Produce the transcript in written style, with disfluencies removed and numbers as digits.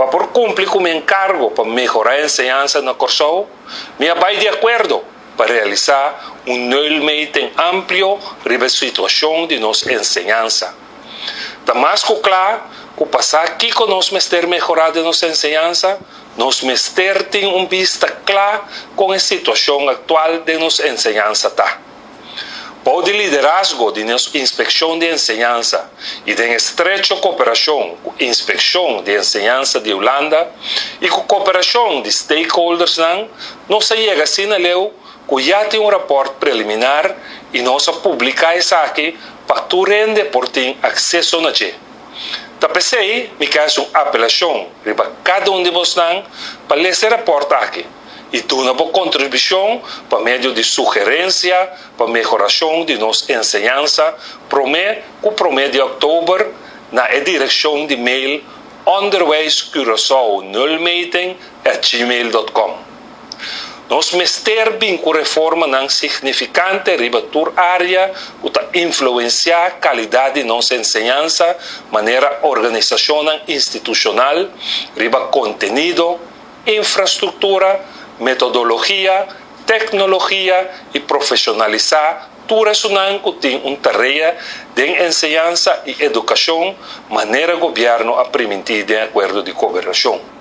Pa por kumpli ku mi enkargo pa mehorá enseñansa na Kòrsou, mi a bai di akuerdo pa realisá un nulmeting amplio riba e situashon di nos enseñansa. Ta mas ku kla ku pa sa kiko nos mester mehorá den nos enseñansa, nos mester tin un bista kla kon e situashon aktual den nos enseñansa ta. Bou di liderazgo di nos Inspekshon di Enseñansa i den estrecho koperashon ku Inspekshon di Enseñansa di Hulanda i ku koperashon di stakeholdersnan, nos a yega asina leu ku ya tin un rapòrt preliminar i nos a publiká esaki pa tur hende por tin akseso na dje. Ta p'esei mi ke hasi un apelashon riba kada un di bosnan pa lesa e rapòrt aki i duna bo kontribushon pa medio di sugerensia pa mehorashon di nos enseñansa promé ku promé di òktober na e direkshon di mail onderwijscuraçaonulmeting@gmail.com. Nos mester bin ku reformanan signifikante riba tur área ku ta influensiá kalidat di nos enseñansa manera organisashonnan institushonal, riba kontenido, infrastruktura, metodologia, teknologia i profeshonalisá tur esunnan ku tin un tarea den enseñansa i edukashon manera gobièrnu a primintí den akuerdo di kooperashon.